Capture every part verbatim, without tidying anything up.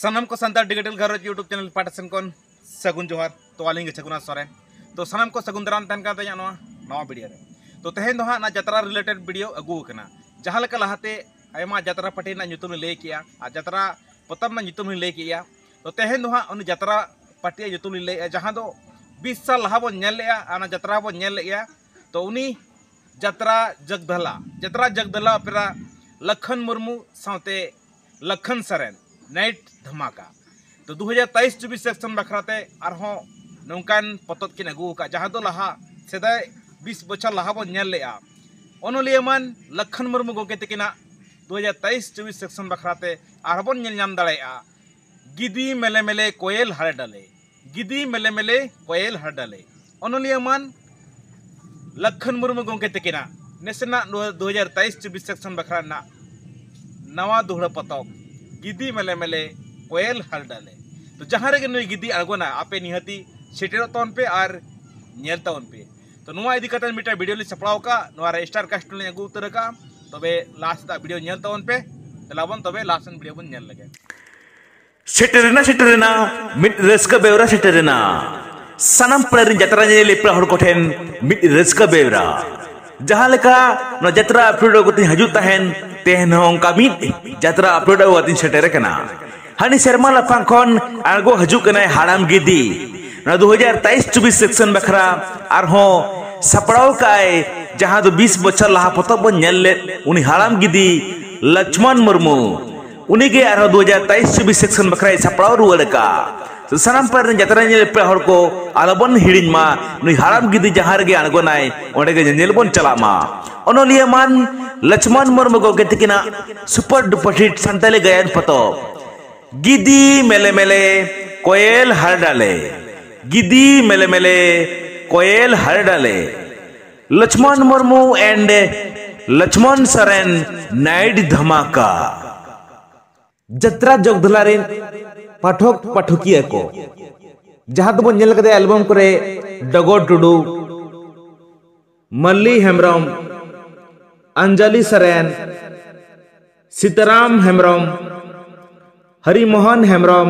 ᱥᱟᱱᱟᱢ ᱠᱚ ᱥᱟᱱᱛᱟᱲ ᱰᱤᱡᱤᱴᱟᱞ ᱜᱷᱟᱨᱚᱸᱡᱽ YouTube ᱪᱮᱱᱮᱞ ᱯᱟᱦᱴᱟ ᱥᱮᱱ ᱠᱷᱚᱱ ᱥᱟᱹᱜᱩᱱ ᱡᱚᱦᱟᱨ᱾ ᱛᱚ ᱟᱹᱞᱤᱧ ᱜᱮ ᱪᱷᱟᱹᱜᱩᱱᱟ ᱥᱚᱨᱮᱱ᱾ ᱛᱚ ᱥᱟᱱᱟᱢ ᱠᱚ ᱥᱟᱹᱜᱩᱱ ᱫᱟᱨᱟᱢ ᱛᱟᱦᱮᱱ ᱠᱟᱱ ᱛᱟᱹᱞᱤᱧᱟ ᱱᱚᱣᱟ ᱱᱟᱣᱟ ᱵᱷᱤᱰᱤᱭᱳ ᱨᱮ᱾ ᱛᱚ ᱛᱮᱦᱮᱧ ᱫᱚ ᱦᱟᱸᱜ ᱚᱱᱟ ᱡᱟᱛᱨᱟ ᱨᱤᱞᱮᱴᱮᱰ ᱵᱷᱤᱰᱤᱭᱳ ᱟᱹᱜᱩ ᱟᱠᱟᱱᱟ᱾ ᱡᱟᱦᱟᱸ ᱞᱮᱠᱟ ᱞᱟᱦᱟᱛᱮ ᱟᱭᱢᱟ ᱡᱟᱛᱨᱟ ᱯᱟᱹᱴᱤ ᱨᱮᱱᱟᱜ ᱧᱩᱛᱩᱢ ᱞᱤᱧ ᱞᱟᱹᱭ ᱠᱮᱜᱼᱟ ᱟᱨ ᱡᱟᱛᱨᱟ ᱯᱚᱛᱚᱵ ᱨᱮᱱᱟᱜ ᱧᱩᱛᱩᱢ ᱞᱤᱧ ᱞᱟᱹᱭ ᱠᱮᱜᱼᱟ, ᱛᱚ ᱛᱮᱦᱮᱧ ᱫᱚ ᱦᱟᱸᱜ ᱩᱱᱤ ᱡᱟᱛᱨᱟ ᱯᱟᱹᱴᱤᱭᱟᱜ ᱧᱩᱛᱩᱢ ᱞᱤᱧ ᱞᱟᱹᱭᱮᱜᱼᱟ, ᱡᱟᱦᱟᱸ ᱫᱚ ᱵᱤᱥ ᱥᱟᱞ ᱞᱟᱦᱟ ᱵᱚᱱ ᱧᱮᱞ ᱞᱮᱜᱼᱟ ᱟᱨ ᱚᱱᱟ ᱡᱟᱛᱨᱟ ᱵᱚᱱ ᱧᱮᱞ ᱞᱮᱜᱼᱟ᱾ ᱛᱚ ᱩᱱᱤ ᱡᱟᱛᱨᱟ ᱡᱟᱜᱽᱫᱷᱟᱞᱟ, ᱡᱟᱛᱨᱟ ᱡᱟᱜᱽᱫᱷᱟᱞᱟ ᱚᱯᱮᱨᱟ ᱞᱟᱠᱷᱟᱱ ᱢᱩᱨᱢᱩ ᱥᱟᱶᱛᱮ ᱞᱟᱠᱷᱟᱱ ᱥᱚᱨᱮᱱ, ᱱᱟᱭᱤᱴ ᱫᱷᱟᱢᱟᱠᱟ᱾ ᱛᱚ ᱫᱩ ᱦᱟᱡᱟᱨ ᱛᱮᱭᱤᱥ ᱪᱚᱵᱵᱤᱥ ᱥᱮᱠᱥᱚᱱ ᱵᱟᱠᱷᱨᱟ ᱛᱮ ᱟᱨᱦᱚᱸ ᱱᱚᱝᱠᱟᱱ ᱯᱚᱛᱚᱵ ᱠᱤᱱ ᱟᱹᱜᱩ ᱟᱠᱟᱫ, ᱡᱟᱦᱟᱸ ᱫᱚ ᱞᱟᱦᱟ ᱥᱮᱫᱟᱭ ᱵᱤᱥ ᱵᱚᱪᱷᱚᱨ ᱞᱟᱦᱟ ᱵᱚᱱ ᱧᱮᱞ ᱞᱮᱜᱼᱟ᱾ ᱚᱱᱚᱞᱤᱭᱟᱹ ᱢᱟᱱ ᱞᱟᱠᱷᱟᱱ ᱢᱩᱨᱢᱩ ᱜᱚᱢᱠᱮ ᱛᱟᱹᱠᱤᱱᱟᱜ ᱫᱩ ᱦᱟᱡᱟᱨ ᱛᱮᱭᱤᱥ ᱪᱚᱵᱵᱤᱥ ᱥᱮᱠᱥᱚᱱ ᱵᱟᱠᱷᱨᱟ ᱛᱮ ᱟᱨᱦᱚᱸ ᱵᱚᱱ ᱧᱮᱞ ᱧᱟᱢ ᱫᱟᱲᱮᱭᱟᱜᱼᱟ ᱜᱤᱫᱤ ᱢᱮᱞᱮ ᱢᱮᱞᱮ ᱠᱚᱭᱮᱞ ᱦᱟᱲᱮ ᱰᱟᱞᱮ, ᱜᱤᱫᱤ ᱢᱮᱞᱮ ᱢᱮᱞᱮ ᱠᱚᱭᱮᱞ ᱦᱟᱲᱮ ᱰᱟᱞᱮ᱾ ᱚᱱᱚᱞᱤᱭᱟᱹ ᱢᱟᱱ ᱞᱟᱠᱷᱟᱱ ᱢᱩᱨᱢᱩ ᱜᱚᱢᱠᱮ ᱛᱟᱹᱠᱤᱱᱟᱜ ᱱᱮᱥᱮᱱᱟᱜ ᱱᱚᱣᱟ ᱫᱩ ᱦᱟᱡᱟᱨ ᱛᱮᱭᱤᱥ ᱪᱚᱵᱵᱤᱥ ᱥᱮᱠᱥᱚᱱ ᱵᱟᱠᱷᱨᱟ ᱨᱮᱱᱟᱜ ᱱᱟᱣᱟ ᱫᱩᱦᱲᱟᱹ ᱯᱚᱛᱚᱵ ᱜᱤᱫᱤ ᱢᱮᱞᱮ ᱢᱮᱞᱮ ᱠᱚᱭᱮᱞ ᱦᱟᱲᱮ ᱰᱟᱞᱮ᱾ ᱛᱚ ᱡᱟᱦᱟᱸ ᱨᱮᱜᱮ ᱱᱩᱭ ᱜᱤᱫᱤ ᱟᱬᱜᱚᱱᱟ, ᱟᱯᱮ ᱱᱤᱦᱟᱹᱛᱤ ᱥᱮᱴᱮᱨᱚᱜ ᱛᱟᱵᱚᱱ ᱯᱮ ᱟᱨ ᱧᱮᱞ ᱛᱟᱵᱚᱱ ᱯᱮ᱾ ᱛᱚ ᱱᱚᱣᱟ ᱤᱫᱤ ᱠᱟᱛᱮ ᱢᱤᱫᱴᱟᱝ ᱵᱷᱤᱰᱤᱭᱳ ᱞᱤᱧ ᱥᱟᱯᱲᱟᱣ ᱟᱠᱟᱫ, ᱱᱚᱣᱟ ᱨᱮ ᱥᱴᱟᱨ ᱠᱟᱥᱴ ᱞᱤᱧ ᱟᱹᱜᱩ ᱩᱛᱟᱹᱨ ᱟᱠᱟᱫᱼᱟ᱾ ᱛᱚᱵᱮ ᱞᱟᱦᱟ ᱥᱮᱫᱟᱜ ᱵᱷᱤᱰᱤᱭᱳ ᱧᱮᱞ ᱛᱟᱵᱚᱱ ᱯᱮ᱾ ᱫᱮᱞᱟ ᱵᱚᱱ ᱛᱚᱵᱮ ᱞᱟᱦᱟ ᱥᱮᱱ ᱵᱷᱤᱰᱤᱭᱳ ᱵᱚᱱ ᱧᱮᱞ ᱞᱮᱜᱮ᱾ ᱥᱮᱴᱮᱨᱮᱱᱟ, ᱥᱮᱴᱮᱨᱮᱱᱟ, ᱢᱤᱫ ᱨᱟᱹᱥᱠᱟᱹ ᱵᱮᱣᱨᱟ ᱥᱮᱴᱮᱨᱮᱱᱟ᱾ ᱥᱟᱱᱟᱢ ᱯᱟᱲᱟ ᱨᱮᱱ ᱡᱟᱛᱨᱟ ᱧᱮᱧᱮᱞ ᱯᱮᱲᱟ ᱦᱚᱲ ᱠᱚᱴᱷᱮᱱ ᱢᱤᱫ ᱨᱟᱹᱥᱠᱟᱹ ᱵᱮᱣᱨᱟ᱾ ᱡᱟᱦᱟᱸ ᱞᱮᱠᱟ ᱱᱚᱣᱟ ᱡᱟᱛᱨᱟ ᱟᱯᱰᱮᱴ ᱟᱹᱜᱩ ᱠᱟᱛᱮᱧ ᱦᱤᱡᱩᱜ ᱛᱟᱦᱮᱱ, ᱛᱮᱦᱮᱧ ᱦᱚᱸ ᱚᱱᱠᱟ ᱢᱤᱫ ᱡᱟᱛᱨᱟ ᱟᱯᱰᱮᱴ ᱟᱹᱜᱩ ᱠᱟᱛᱮᱧ ᱥᱮᱴᱮᱨ ᱟᱠᱟᱱᱟ᱾ ᱦᱟᱹᱱᱤ ᱥᱮᱨᱢᱟ ᱞᱟᱯᱷᱟᱝ ᱠᱷᱚᱱ ᱟᱬᱜᱚ ᱦᱤᱡᱩᱜ ᱠᱟᱱᱟᱭ ᱦᱟᱲᱟᱢ ᱜᱤᱫᱤ᱾ ᱱᱚᱣᱟ ᱫᱩ ᱦᱟᱡᱟᱨ ᱛᱮᱭᱤᱥ ᱪᱚᱵᱵᱤᱥ ᱥᱮᱠᱥᱚᱱ ᱵᱟᱠᱷᱨᱟ ᱟᱨᱦᱚᱸ ᱥᱟᱯᱲᱟᱣ ᱠᱟᱜᱼᱟᱭ, ᱡᱟᱦᱟᱸ ᱫᱚ ᱵᱤᱥ ᱵᱚᱪᱷᱚᱨ ᱞᱟᱦᱟ ᱯᱚᱛᱚᱵ ᱵᱚᱱ ᱧᱮᱞ ᱞᱮᱫ, ᱩᱱᱤ ᱦᱟᱲᱟᱢ ᱜᱤᱫᱤ ᱞᱚᱪᱷᱢᱚᱱ ᱢᱩᱨᱢᱩ᱾ ᱩᱱᱤᱜᱮ ᱟᱨᱦᱚᱸ ᱫᱩ ᱦᱟᱡᱟᱨ ᱛᱮᱭᱤᱥ ᱪᱚᱵᱵᱤᱥ ᱥᱮᱠᱥᱚᱱ ᱵᱟᱠᱷᱨᱟᱭ ᱥᱟᱯᱲᱟᱣ ᱨᱩᱣᱟᱹᱲ ᱟᱠᱟᱫᱼᱟ᱾ ᱥᱟᱱᱟᱢ ᱯᱟᱲᱟ ᱨᱮᱱ ᱡᱟᱛᱨᱟ ᱧᱮᱞ ᱯᱮᱲᱟ ᱦᱚᱲ ᱠᱚ ᱟᱞᱚᱵᱚᱱ ᱦᱤᱲᱤᱧ ᱢᱟ, ᱱᱩᱭ ᱦᱟᱲᱟᱢ ᱜᱤᱫᱤ ᱡᱟᱦᱟᱸ ᱨᱮᱜᱮ ᱟᱬᱜᱚᱱᱟᱭ, ᱚᱸᱰᱮ ᱜᱮ ᱧᱮᱧᱮᱞ ᱵᱚᱱ ᱪᱟᱞᱟᱜ ᱢᱟ᱾ ᱚᱱᱚᱞᱤᱭᱟᱹ ᱢᱟᱱ ᱞᱚᱪᱷᱢᱚᱱ ᱢᱩᱨᱢᱩ ᱜᱚᱢᱠᱮ ᱛᱤᱠᱤᱱᱟᱜ ᱥᱩᱯᱟᱨ ᱰᱩᱯᱟᱨ ᱦᱤᱴ ᱥᱟᱱᱛᱟᱲᱤ ᱜᱟᱭᱟᱱ ᱯᱚᱛᱚᱵ ᱜᱤᱫᱤ ᱢᱮᱞᱮ ᱢᱮᱞᱮ ᱠᱚᱭᱮᱞ ᱦᱟᱨᱰᱟᱞᱮ, ᱜᱤᱫᱤ ᱢᱮᱞᱮ ᱢᱮᱞᱮ ᱠᱚᱭᱮᱞ ᱦᱟᱨᱰᱟᱞᱮ, ᱞᱚᱪᱷᱢᱚᱱ ᱢᱩᱨᱢᱩ and ᱞᱚᱪᱷᱢᱚᱱ ᱥᱚᱨᱮᱱ, ᱱᱟᱭᱤᱴ ᱫᱷᱟᱢᱟᱠᱟ᱾ ᱡᱟᱛᱨᱟ ᱡᱚᱜᱽᱫᱷᱟᱞᱟ ᱨᱮᱱ ᱯᱟᱴᱷᱚᱠ ᱯᱟᱴᱷᱚᱠᱤᱭᱟᱹ ᱠᱚ, ᱡᱟᱦᱟᱸ ᱫᱚᱵᱚᱱ ᱧᱮᱞ ᱠᱟᱫᱟ ᱮᱞᱵᱚᱢ ᱠᱚᱨᱮ, ᱰᱚᱜᱚᱨ ᱴᱩᱰᱩ, ᱢᱟᱹᱞᱤ ᱦᱮᱢᱵᱨᱚᱢ, ᱟᱧᱡᱟᱞᱤ ᱥᱚᱨᱮᱱ, ᱥᱤᱛᱟᱨᱟᱢ ᱦᱮᱢᱵᱨᱚᱢ, ᱦᱚᱨᱤᱢᱳᱦᱚᱱ ᱦᱮᱢᱵᱨᱚᱢ,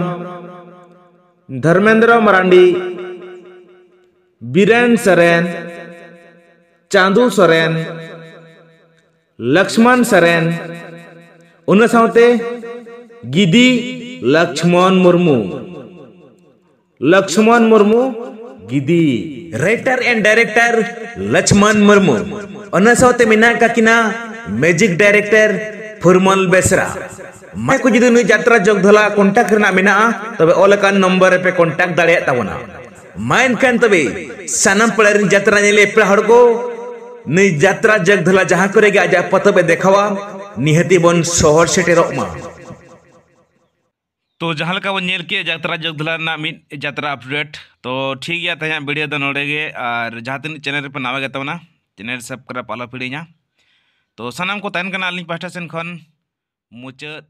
ᱫᱷᱚᱨᱢᱮᱱᱫᱨᱚ ᱢᱟᱨᱟᱱᱰᱤ, ᱵᱤᱨᱮᱱ ᱥᱚᱨᱮᱱ, ᱪᱟᱸᱫᱩ ᱥᱚᱨᱮᱱ, ᱞᱚᱠᱥᱢᱚᱱ ᱥᱚᱨᱮᱱ, ᱚᱱᱟ ᱥᱟᱶᱛᱮ ᱜᱤᱫᱤ ᱞᱚᱠᱥᱢᱚᱱ ᱢᱩᱨᱢᱩ᱾ ᱞᱚᱠᱥᱢᱚᱱ ᱢᱩᱨᱢᱩ, ᱜᱤᱫᱤ᱾ Writer and director ᱞᱚᱠᱥᱢᱚᱱ Murmu. ᱚᱱᱟ ᱥᱟᱶᱛᱮ ᱢᱮᱱᱟᱜ ᱟᱠᱟᱫ ᱠᱤᱱᱟ music director ᱯᱷᱩᱨᱢᱚᱞ ᱵᱮᱥᱨᱟ᱾ ᱢᱟ ᱠᱚ ᱡᱩᱫᱤ ᱱᱩᱭ ᱡᱟᱛᱨᱟ ᱡᱚᱜᱽᱫᱷᱚᱞᱟ contact ᱨᱮᱱᱟᱜ ᱢᱮᱱᱟᱜᱼᱟ, ᱛᱚᱵᱮ ᱚᱞ ᱟᱠᱟᱱ ᱱᱚᱢᱵᱚᱨ ᱨᱮᱯᱮ contact ᱫᱟᱲᱮᱭᱟᱜ ᱛᱟᱵᱚᱱᱟ᱾ ᱢᱟ ᱮᱱᱠᱷᱟᱱ ᱛᱚᱵᱮ ᱥᱟᱱᱟᱢ ᱯᱟᱲᱟ ᱨᱮᱱ ᱡᱟᱛᱨᱟ ᱧᱮᱞᱤᱭᱟᱹ ᱯᱮᱲᱟ ᱦᱚᱲ ᱠᱚ, ᱱᱩᱭ ᱡᱟᱛᱨᱟ ᱡᱚᱜᱽᱫᱷᱚᱞᱟ ᱡᱟᱦᱟᱸ ᱠᱚᱨᱮ ᱜᱮ ᱟᱡᱟᱜ ᱯᱚᱛᱚᱵ ᱮ ᱫᱮᱠᱷᱟᱣᱟ, ᱱᱤᱦᱟᱹᱛᱤ ᱵᱚᱱ ᱥᱚᱦᱚᱨ ᱥᱮᱴᱮᱨᱚᱜ ᱢᱟ᱾ ᱛᱚ ᱡᱟᱦᱟᱸ ᱞᱮᱠᱟ ᱵᱚᱱ ᱧᱮᱞ ᱠᱮᱫ ᱡᱟᱛᱨᱟ ᱡᱚᱜᱽᱫᱷᱚᱞᱟ ᱨᱮᱱᱟᱜ ᱢᱤᱫ ᱡᱟᱛᱨᱟ update᱾ ᱛᱚ ᱴᱷᱤᱠ ᱜᱮᱭᱟ, ᱛᱮᱦᱮᱧᱟᱜ video ᱫᱚ ᱱᱚᱰᱮ ᱜᱮ᱾ ᱟᱨ ᱡᱟᱦᱟᱸ ᱛᱤᱱᱟᱹᱜ channel ᱨᱮᱯᱮ ᱱᱟᱣᱟ ᱜᱮ ᱛᱟᱵᱚᱱᱟ, channel subscribe ᱟᱞᱚ ᱯᱮ ᱦᱤᱲᱤᱧᱟ᱾ ᱛᱚ ᱥᱟᱱᱟᱢ ᱠᱚ ᱛᱟᱦᱮᱱ ᱠᱟᱱᱟ ᱟᱹᱞᱤᱧ ᱯᱟᱦᱴᱟ ᱥᱮᱱ ᱠᱷᱚᱱ ᱢᱩᱪᱟᱹᱫ